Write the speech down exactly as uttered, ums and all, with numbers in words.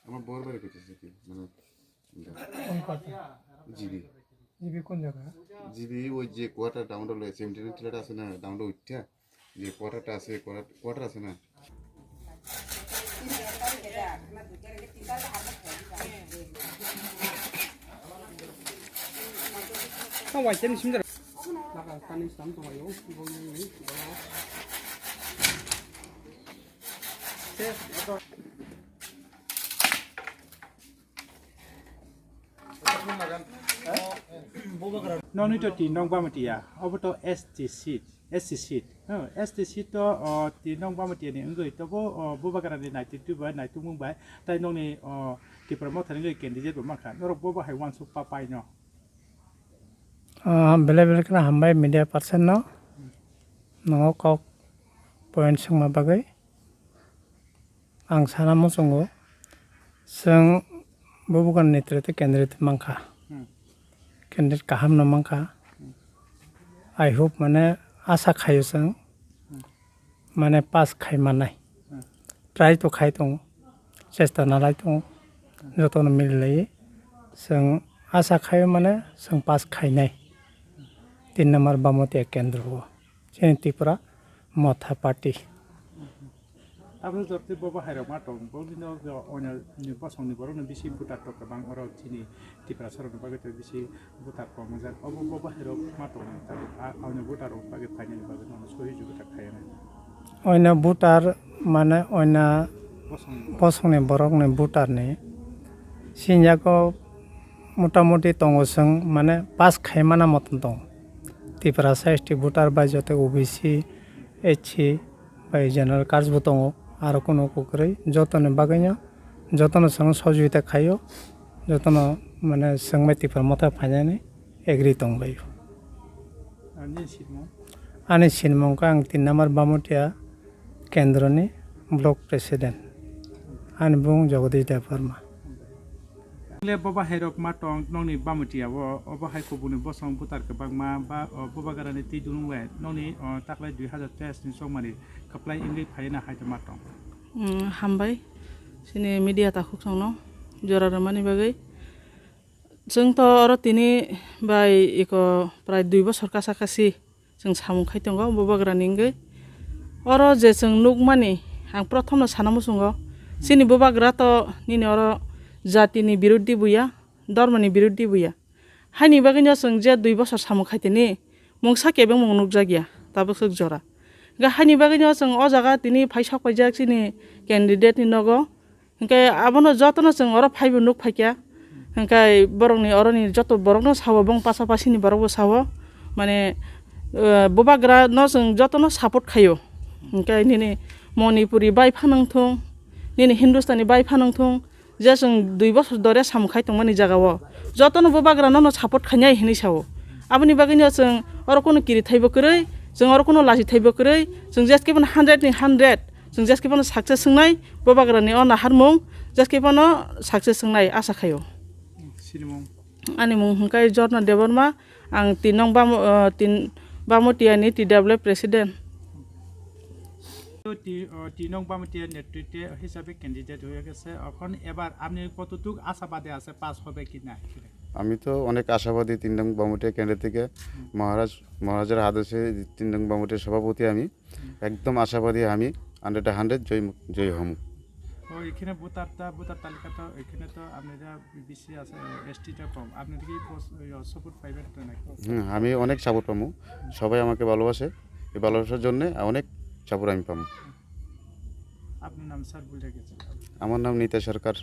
আমার বউর বাড়ি কইতেছে কি? মানে, এটা। কোন কথা? জিবি। জিবি কোন জায়গা? জিবি ওই যে কোয়ার্টার ডাউনটাউন রয়েছে, এমটি ফ্ল্যাট আছে না, ডাউনটাউন উঠা? যে কোয়ার্টারটা আছে, কোয়ার্টার, কোয়ার্টার আছে না? Noni to tin nong bamatia, obo to S T seat, S C seat. Oh, S T seat to, oh, tin nong bamatia ni wngwi tobo, oh, Bubagra ni naituk twi bai, naituk mung bai, tai nongni, oh, Tipra Motha ni wngwi candidate bo mankha. Norok bo bahai uansuk pa pai no. Ah, belai belai kheno hambai media person no. Nongo kok point swngma bagwi. Ang sana muchungo, chwng Bubagra ni netrite candidate mankha. Hmm. Candidate kaham no mankha. Hmm. I hope, mane, asa khaio chwng, hmm, mane, pass khai mannai. Hmm. Try to khai tongo, chesta nalai tongo, hmm, jotono mili lai. Chwng asa khaio, mane, chwng pass khainai. Tin number Bamatia kendro o. Chini Tripura Motha Party. Abo jorti bo bahairok ma tong, bo bini o onya ni bosong ni borok no bisi butar tok kwbang, oro chini Tiprasa rok ni bagwi to bisi butar kom wngjak. Obo bo bahairok ma tong, a, onya butar rok bagwi phainani bagwi no sohi juguta khaina. Onya butar mane onya bosong ni borok ni butar ni sinjago motamuti tongo chwng mane pass khai mana motom tongo. Tiprasa S T butar bai joto O B C, H C bai general caste bo tongo, aro kunu kwrwi jotoni bagwino jotono chwng sojogita khaio, jotono mane chwng bai Tipra Motha phainani agree tongbaio. Ani sinimung? Ani sinimung khe ang tin number Bamatia kendroni block president. Ani bung Jagadish Debbarma. Le bo bahairok ma tong nongni Bamatia o, o bahai kubuni bosong butar kwbangma ba, o, Bubagrani twi dunung le nongni, o, taklai dui hazar teis ni chongmani kwplai wngwi phaina hai ma tong. Mm, hambai chini media takhuk songno jora rwmani bagwi. Chwng to oro tini bai iko prai dui bosor kasa kasi. Chwng samung khai tongo Bubagrani wngwi. Oro je chwng nukmani, ang prothomno sana muchungo, chini Bubagra to nini oro jatini biruddhi buya, dhormoni biruddhi buya. Haini bagwino chwng je dui bosor samung khai tini, mungsa kebengmung nukjakya, tabuk swk jora. Hwnkhe haini bagwino chwng o jaga tini phai sok paijak chini candidate ni nogo. Hwnkhe abono jotono chwng oro phaibo nuk phaikha. Hwnkhe borokni oroni joto borokno sao, bong pasapasini borokbo sao. Mane, eh, Bubagrano chwng jotono support khaio. Hwnkhe nini Manipuri bai phanang thung, nini Hindustani bai phanang thung, je chwng dui bosor dore samung khai tongmani jagao jotono Bubagrano no support khainai hinwi sao. Aboni bagwino chwng oro kunu kiri thaibo kwrwi, chwng oro kunu lachi thaibo kwrwi, chwng jeskhe bono hundred ni hundred. Chwng jeskhe phano success wngnai, Bubagrani o naharmung, jeskhe phano success wngnai asa khaio. Sinimung? Ani mung hwnkhe Jorna Debbarma, ang tin nong Bamo-, ah, tin Bamatia ni T W F president. তো তি-, আহ, তিন নং বামুটিয়া নেতৃত্বে হিসাবে ক্যান্ডিডেট হয়ে গেছে। এখন এবার আপনি কতটুকু আশাবাদী আছে, পাস হবে কি না? আমি তো অনেক আশাবাদী তিন নং বামুটিয়া কেন্দ্র থেকে। হুম। মহারাজ, মহারাজের আদেশে তিন নং বামুটিয়ার সভাপতি আমি। একদম আশাবাদী আমি, হান্ড্রেডে হান্ড্রেড জয়ী, জয়ী হমু। তো এখানে ভোটারটা, ভোটার তালিকা তো এখানে তো আপনারা বেশি আছে, এসটিটা কম, আপনারা কি পোস-, ইয়ে, সাপোর্ট পাইবেন তো নাকি? হুম, আমি অনেক সাপোর্ট পামু, সবাই আমাকে ভালোবাসে, এই ভালোবাসার জন্য অনেক সাপোর্ট আমি পামু। আপনার নাম স্যার ভুলে গেছি। আমার নাম নিতাই সরকার।